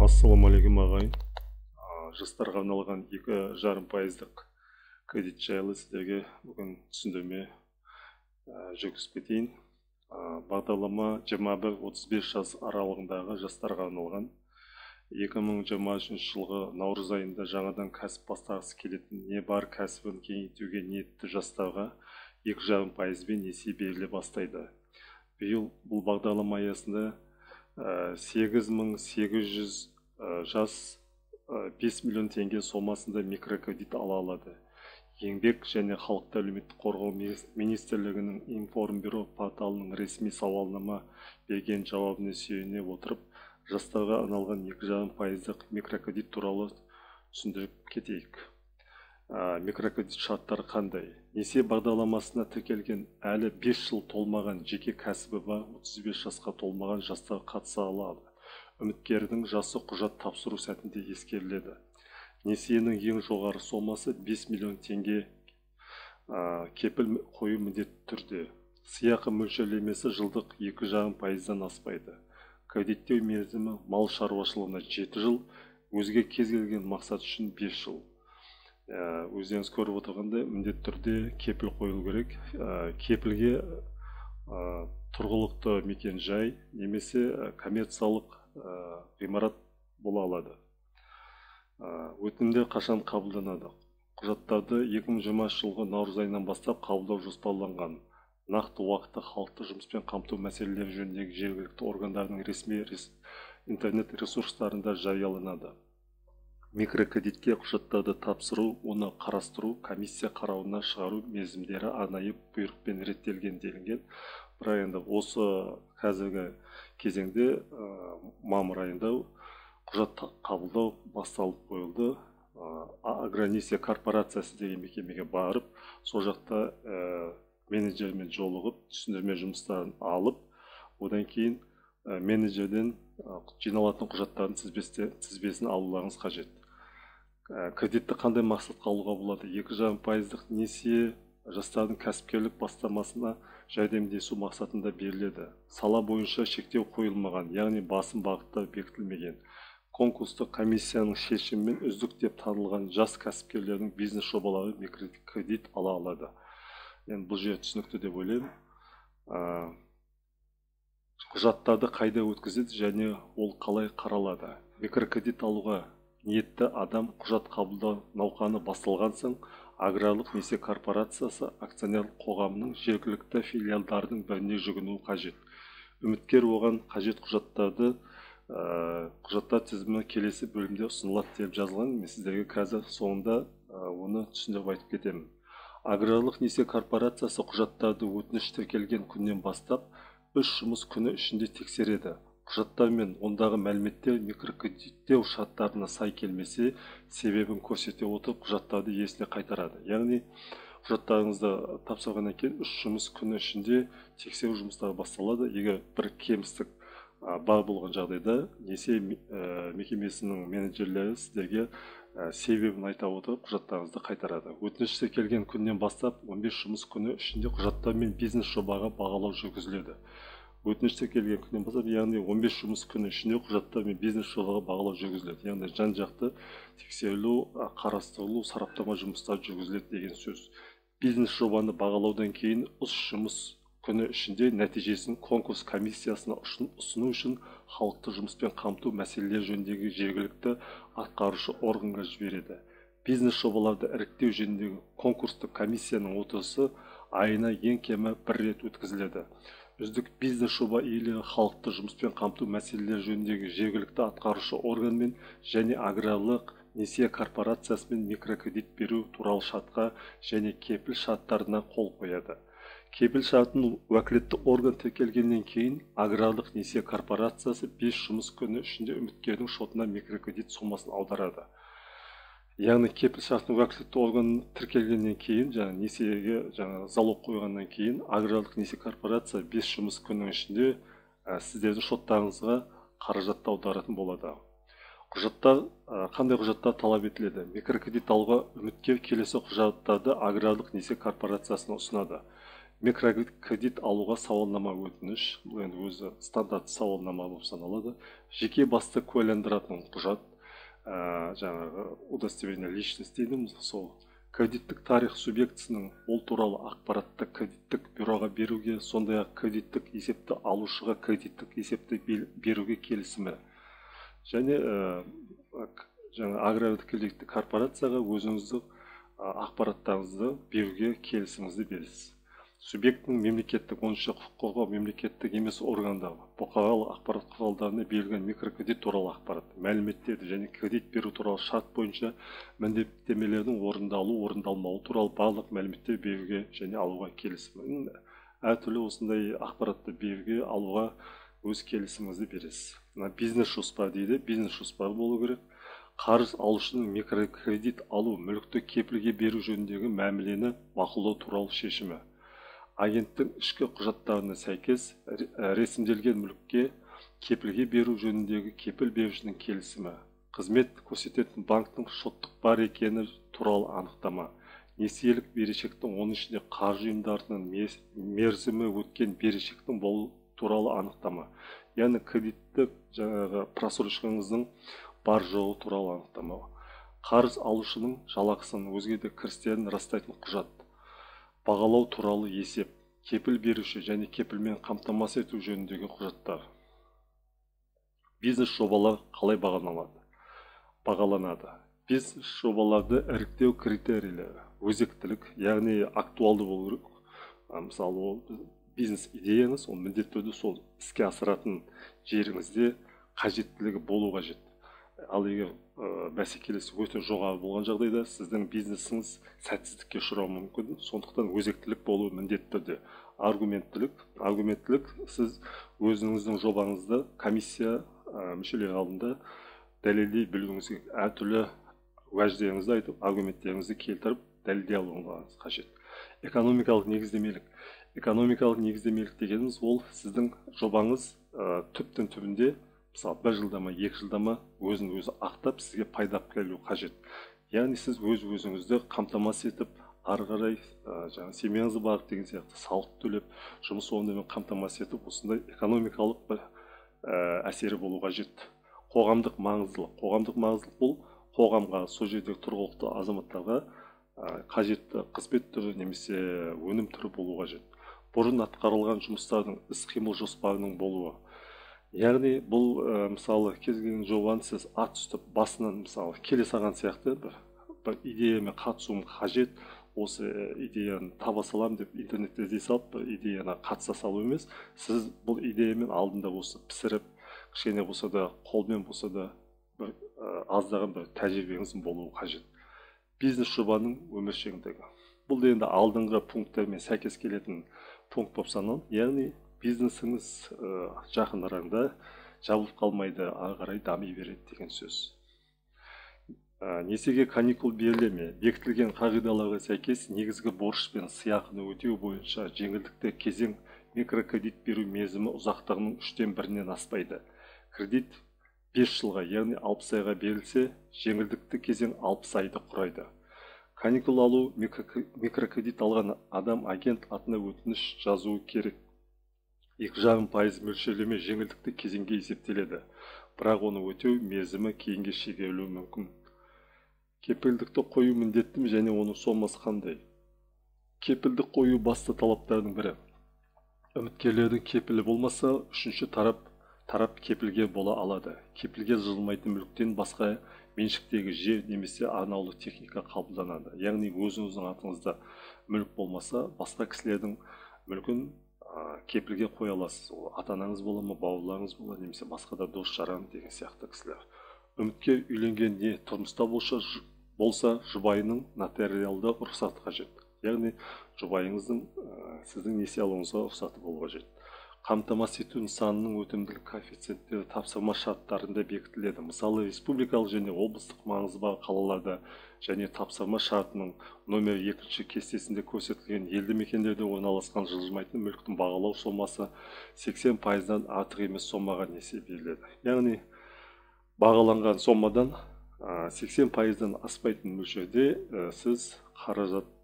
Ассалаумағалейкум, ағайын. Жастарға арналған 2,5%-дық кредит жайлы сіздерге бүгін түсіндірме жүргізіп кетейін. Бағдарлама 21-35 жас аралығындағы жастарға арналған. 2023 жылғы наурыз айында жаңадан кәсіп бастағысы келетін, не бар кәсібін кеңейтуге ниетті жастарға 2,5%-бен несие беріле бастайды. Биыл бұл бағдарлама аясында 8800 жас 5 миллион теңге сомасында микрокредит ала алады. Еңбек және халықты әлеуметтік қорғау министрлігінің Информбюро порталының ресми сауалнама берген жауабына сүйене отырып, жастарға арналған 2,5%-дық микрокредит туралы түсіндіріп кетейік. Микрокредит шарттары қандай? Несие бағдарламасына тіркелген, әлі 5 жыл толмаған, жеке кәсібі бар, 35 жасқа толмаған жастар қатыса алады. Үміткердің жасы құжат тапсыру сәтінде ескеріледі. Несиенің ең жоғары сомасы 5 миллион теңге, кепіл қою міндетті түрде. Сыйақы мөлшерлемесі жылдық 2,5%-дан аспайды. Кредиттеу мерзімі мал шаруашылығына 7 жыл, өзге кез келген мақсат үшін 5 жыл. Өздеріңіз көріп отырғандай, міндетті түрде кепіл қойылу керек. Кепілге тұрғылықты мекен жай немесе коммерциялық ғимарат бола алады. Өтінімдер қашан қабылданады? Құжаттарды 2020 жылғы наурыз айынан бастап қабылдау жоспарланған. Нақты уақытта халықты жұмыспен қамту мәселелері жөніндегі жергілікті органдардың ресми интернет ресурстарында жарияланады. Микрокредитке құжаттарды тапсыру, оны қарастыру, комиссия қарауына шығару мерзімдері арнайы бұйрықпен реттелген делінген. Бірақ енді осы қазіргі кезеңде мамыр айында құжат қабылдау басталып қойылды. Агронесие корпорациясы деген мекемеге барып, сол жақта менеджермен жолығып, түсіндірме жұмыстарын алып, одан кейін менеджерден жиналатын құжаттардың тізбесін алуларыңыз қажет. Кредитті қандай мақсатқа алуға болады? 2,5%-дық несие жастардың кәсіпкерлік бастамасына жәрдемдесу мақсатында беріледі. Сала бойынша шектеу қойылмаған, яғни басым бағыттар бекітілмеген. Конкурстық комиссияның шешімімен үздік деп танылған жас кәсіпкерлердің бизнес жобалары микрокредит ала алады. Енді бұл жер түсінікті деп ойлаймын. Құжаттарды қайда өткізеді және ол қалай қаралады? Микрокредит алуға ниетті адам құжат қабылдау науқаны басталған соң Аграрлық несие корпорациясы акционерлік қоғамының жергілікті филиалдарының біріне жүгінуі қажет. Үміткер оған қажет құжаттарды, құжаттар тізімі келесі бөлімде ұсынылады деп жазылған. Мен сіздерге қазір соңында оны түсіндіріп айтып кетемін. Аграрлық несие корпорациясы құжаттарды өтініш тіркелген күннен бастап 3 жұмыс күні ішінде тексереді. Құжаттар мен ондағы мәліметтер микрокредиттеу шарттарына сай келмесе, себебін көрсете отырып құжаттарды иесіне қайтарады. Яғни құжаттарыңызды тапсырғаннан кейін 3 жұмыс күні ішінде тексеру жұмыстары басталады. Егер бір кемістік бар болған жағдайда несие мекемесінің менеджерлері сіздерге себебін айта отырып құжаттарыңызды қайтарады. Өтініш тіркелген күннен бастап 15 жұмыс күні ішінде құжаттар мен бизнес жобаға бағалау жүргізіледі. Өтініш тіркелген күннен бастап, яғни 15 жұмыс күні ішінде құжаттар мен бизнес жобаға бағалау жүргізіледі. Яғни жан-жақты тексерілу, қарастырылу, сараптама жұмыстары жүргізіледі деген сөз. Бизнес жобаны бағалаудан кейін 3 жұмыс күні ішінде нәтижесін конкурс комиссиясына ұсыну үшін халықты жұмыспен қамту мәселелері жөніндегі жергілікті атқарушы органға жібереді. Бизнес жобаларды іріктеу жөніндегі конкурстық комиссияның отырысы айына ең кемі бір рет өткізіледі. Үздік бизнес жоба иелері халықты жұмыспен қамту мәселелері жөніндегі жергілікті атқарушы органмен және аграрлық несие корпорациясымен микрокредит беру туралы шартқа және кепіл шарттарына қол қояды. Кепіл шартын уәкілетті орган тіркелгеннен кейін аграрлық несие корпорациясы 5 жұмыс күні ішінде үміткердің шотына микрокредит сомасын аударады. Яғни кепіл шартын уәкілетті орган тіркелгеннен кейін, жаңа несиеге жаңа залог қойғаннан кейін аграрлық несие корпорация 5 жұмыс күнінің ішінде сіздердің шоттарыңызға қаражатты аударатын болады. Құжаттар, қандай құжаттар талап етіледі? Микрокредит алуға үміткер келесі құжаттарды аграрлық несие корпорациясына ұсынады. Микрокредит алуға сауалнама өтініш, бұл енді өзі стандарт сауалнама болып саналады. Жеке басты куәландыратын құжат, жаңағы удостоверение личности дейміз, сол. Кредиттік тарих субъектісінің ол туралы ақпаратты кредиттік бюроға беруге, сондай-ақ кредиттік есепті алушыға кредиттік есепті беруге келісімі. Және жаңа аграрлық кредиттік корпорацияға өзіңіздің ақпараттарыңызды беруге келісіміңізді бересіз. Субъектінің мемлекеттік, оның ішінде құқық қорғау мемлекеттік емес органдар, бұқаралық ақпарат құралдарына берілген микрокредит туралы ақпарат, мәліметтерді және кредит беру туралы шарт бойынша міндеттемелердің орындалу, орындалмауы туралы барлық мәліметтер беруге және алуға келісім. Әртүрлі осындай ақпаратты беруге, алуға өз келісіміңізді бересіз. Мына бизнес жоспар дейді, бизнес жоспар болу керек. Қарыз алушының микрокредит алу, мүлікті кепілге беру жөніндегі мәмілені мақұлдау туралы шешімі. Агенттің ішкі құжаттарына сәйкес ресімделген мүлікке кепілге беру жөніндегі кепіл берушінің келісімі, қызмет көрсететін банктің шоттық бар екені туралы анықтама, несиелік берешектің, оның ішінде қаржы ұйымдарының мерзімі өткен берешектің болу туралы анықтама, яғни кредиттік жаңағы просрочкаңыздың бар жоғы туралы анықтама, қарыз алушының жалақысын, өзге де кірістерін растайтын құжат, бағалау туралы есеп, кепіл беруші және кепілмен қамтамасыз ету жөніндегі құжаттар. Бизнес жобалар қалай бағаланады? Бизнес жобаларды іріктеу критерийлері: өзектілік, яғни актуалды болу керек. Мысалы, ол бизнес идеяңыз, ол міндетті түрде сол іске асыратын жеріңізде қажеттілігі болу қажет. Ал егер бәсекелестік өте жоғары болған жағдайда сіздің бизнесіңіз сәтсіздікке ұшырауы мүмкін. Сондықтан өзектілік болуы міндетті түрде. Аргументтілік, сіз өзіңіздің жобаңызды комиссия мүшелері алдында дәлелдей білуіңіз керек. Әртүрлі уәждеріңізді айтып, аргументтеріңізді келтіріп дәлелдей алуыңыз қажет. Экономикалық негіздемелік. Экономикалық негіздемелік дегеніміз ол сіздің жобаңыз түптің түбінде, мысалы, бір жылда ма, 2 жылда ма өзін өзі ақтап, сізге пайда алып келу қажет. Яғни сіз өз өзіңізді қамтамасыз етіп, ары қарай жаңа семьяңызды бағып деген сияқты салық төлеп, жұмыс орнымен қамтамасыз етіп, осындай экономикалық бір әсері болу қажет. Қоғамдық маңыздылық. Қоғамдық маңыздылық бұл қоғамға, сол жердегі тұрғылықты азаматтарға қажетті қызмет түрі немесе өнім түрі болу қажет. Бұрын атқарылған жұмыстардың іс-қимыл жоспарының болуы. Яғни бұл, мысалы, кез келген жобаны сіз ат үсті басынан, мысалы, келе салған сияқты бір идеямен қатысуым қажет, осы идеяны таба саламын деп интернетте іздей салып, бір идеяны қатыса салу емес, сіз бұл идеямен алдында осы пісіріп, кішкене болса да, қолмен болса да, бір аздаған бір тәжірибеңіздің болуы қажет. Бизнес жобаның өміршеңдігі. Бұл да енді алдыңғы пункттермен сәйкес келетін пункт болып саналады. Яғни бизнесіңіз жақын араңда жабылып қалмайды, ары қарай дами береді деген сөз. Несиеге каникул беріле ме? Бекітілген қағидаларға сәйкес негізгі борыш пен сыйақыны өтеу бойынша жеңілдікті кезең микрокредит беру мерзімі ұзақтығының 1/3-інен аспайды. Кредит 5 жылға, яғни 60 айға берілсе, жеңілдікті кезең 60 айды құрайды. Каникул алу микрокредит алған адам агент атына өтініш жазуы керек. 2,5% мөлшерлеме жеңілдікті кезеңге есептеледі, бірақ оны өтеу мерзімі кейінге шегерілуі мүмкін. Кепілдікті қою міндетті ме және оның сомасы қандай? Кепілдік қою басты талаптардың бірі. Үміткерлердің кепілі болмаса, үшінші тарап кепілге бола алады. Кепілге жылжымайтын мүліктен басқа меншіктегі жер немесе арнаулы техника қабылданады. Яғни өзіңіздің атыңызда мүлік болмаса, басқа кісілердің мүлкін кепілге қоя аласыз. Ол ата-анаңыз бола ма, бауырларыңыз бола, немесе басқа да дос жаран деген сияқты кісілер. Үміткер үйленген не тұрмыста болса, жұбайының нотариалды рұқсаты қажет. Яғни жұбайыңыздың сіздің несие алуыңызға рұқсаты болу қажет. Қамтамасыз ету нысанының өтімділік коэффициенттері тапсырма шарттарында бекітіледі. Мысалы, республикалық және облыстық маңызы бар қалаларда және тапсырма шартының номер 2 кестесінде көрсетілген елді мекендерде орналасқан жылжымайтын мүліктің бағалау сомасы 80%-дан артық емес сомаға несие беріледі. Яғни бағаланған сомадан 80%-дан аспайтын мөлшерде сіз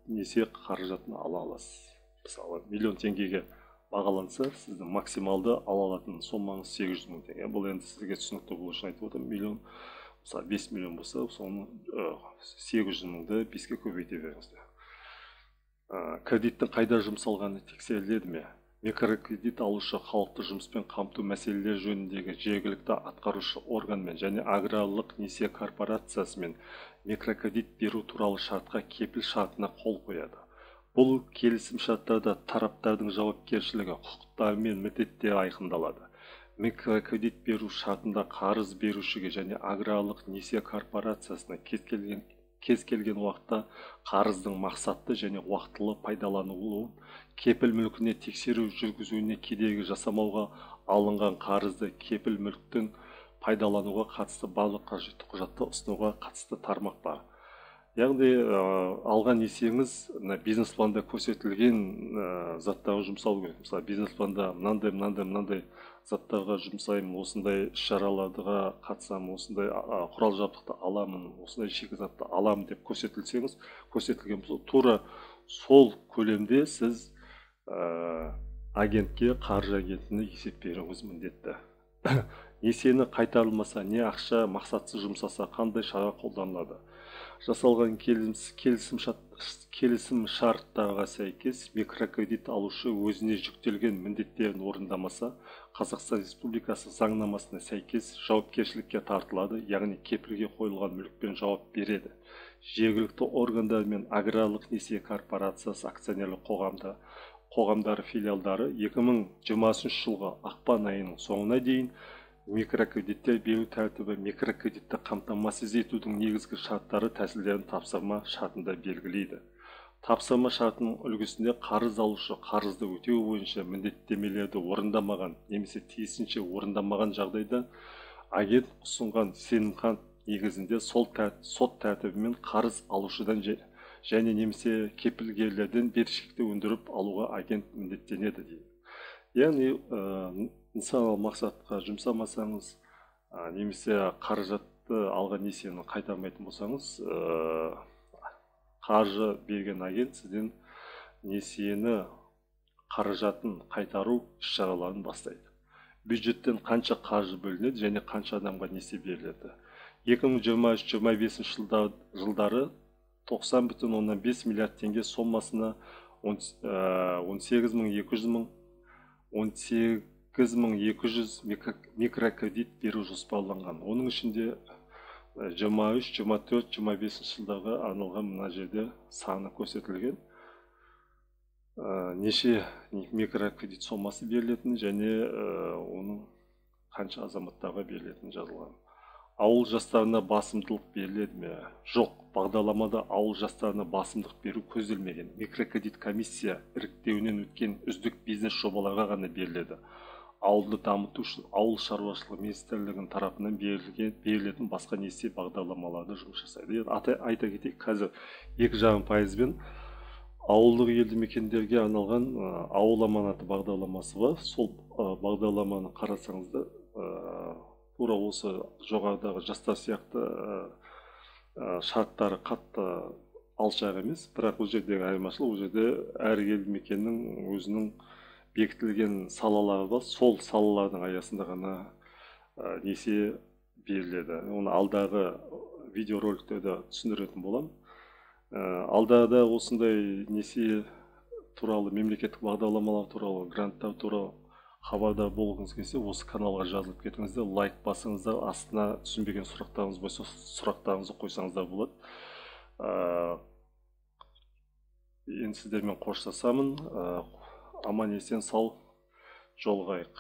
несие қаражатын ала аласыз. Мысалы, миллион теңгеге бағаланса, сіздің максималды ала алатын сомаңыз 800 мың теңге. Бұл енді сізге түсінікті болу үшін айтып отырмын. Миллион, мысалы, 5 миллион болса, соны 800 мыңды 5-ке көбейте беріңіздер. Кредиттің қайда жұмсалғаны тексеріледі ме? Микрокредит алушы халықты жұмыспен қамту мәселелері жөніндегі жергілікті атқарушы органмен және аграрлық несие корпорациясымен микрокредит беру туралы шартқа кепіл шартына қол қояды. Бұл келісім шарттарда тараптардың жауапкершілігі, құқықтары мен міндеттері айқындалады. Микрокредит беру шартында қарыз берушіге және аграрлық несие корпорациясына кез келген уақытта қарыздың мақсатты және уақтылы пайдаланылуын, кепіл мүлкіне тексеру жүргізуіне кедергі жасамауға, алынған қарызды кепіл мүліктің пайдалануға қатысты барлық қажетті құжатты ұсынуға қатысты тармақ бар. Яғни алған несиеңіз бизнес-планда көрсетілген заттарға жұмсалу керек. Мысалы, бизнес-планда мынандай, мынандай, мынандай заттарға жұмсаймын, осындай іс-шараларға қатысамын, осындай құрал жабдықты аламын, осындай шикізатты аламын деп көрсетілсеңіз, көрсетілген болса, тура сол көлемде сіз агентке, қаржы агентіне есеп беруіңіз міндетті. Несиені қайтарылмаса, не ақша мақсатсыз жұмсаса, қандай шара қолданылады? Жасалған келісім шарттарға сәйкес микрокредит алушы өзіне жүктелген міндеттерін орындамаса, Қазақстан Республикасы заңнамасына сәйкес жауапкершілікке тартылады, яғни кепілге қойылған мүлікпен жауап береді. Жергілікті органдар мен аграрлық несие корпорациясы акционерлік қоғамдары филиалдары 2020 жылғы ақпан айының соңына дейін микрокредиттер беру тәртібі, микрокредитті қамтамасыз етудің негізгі шарттары тәсілдерін тапсырма шартында белгілейді. Тапсырма шартының үлгісінде қарыз алушы қарызды өтеу бойынша міндеттемелерді орындамаған немесе тиісінше орындамаған жағдайда агент ұсынған сенімхат негізінде сот тәртібімен қарыз алушыдан және немесе кепілгерлерден берешекті өндіріп алуға агент міндеттенеді дейді. Яғни нысаналы мақсатқа жұмсамасаңыз, немесе қаражатты алған несиені қайтармайтын болсаңыз, қаржы берген агент сізден несиені қаражатын қайтару іс-шараларын бастайды. Бюджеттен қанша қаржы бөлінеді және қанша адамға несие беріледі? 2023-2025 жылдары 90,5 миллиард теңге сомасына 18 200 микрокредит беру жоспарланған. Оның ішінде 23, 24, 25 жылдарға арналған мына жерде саны көрсетілген. Неше микрокредит сомасы берілетіні және оның қанша азаматтарға берілетіні жазылған. Ауыл жастарына басымдылық беріледі ме? Жоқ, бағдарламада ауыл жастарына басымдық беру көзделмеген. Микрокредит комиссия іріктеуінен өткен үздік бизнес жобаларға ғана беріледі. Ауылды дамыту үшін Ауыл шаруашылығы министрлігінің тарапынан берілетін басқа несие бағдарламалары жұмыс жасайды. Айта кетейік, қазір 2,5%-бен ауылдық елді мекендерге арналған Ауыл аманаты бағдарламасы бар. Сол бағдарламаны қарасаңыздар, тура осы жоғарыдағы жастар сияқты шарттары қатты алшақ емес, бірақ бұл жердегі айырмашылық, ол жерде әр елді мекеннің өзінің бекітілген салалары бар, сол салалардың аясында ғана несие беріледі. Оны алдағы видеороликтерде түсіндіретін боламын. Алда осындай несие туралы, мемлекеттік бағдарламалар туралы, гранттар туралы хабардар болғыңыз келсе, осы каналға жазылып кетіңіздер, лайк басыңыздар, астына түсінбеген сұрақтарыңыз болса, сұрақтарыңызды қойсаңыздар болады. Енді сіздермен қоштасамын. Аман есен сау жолығайық.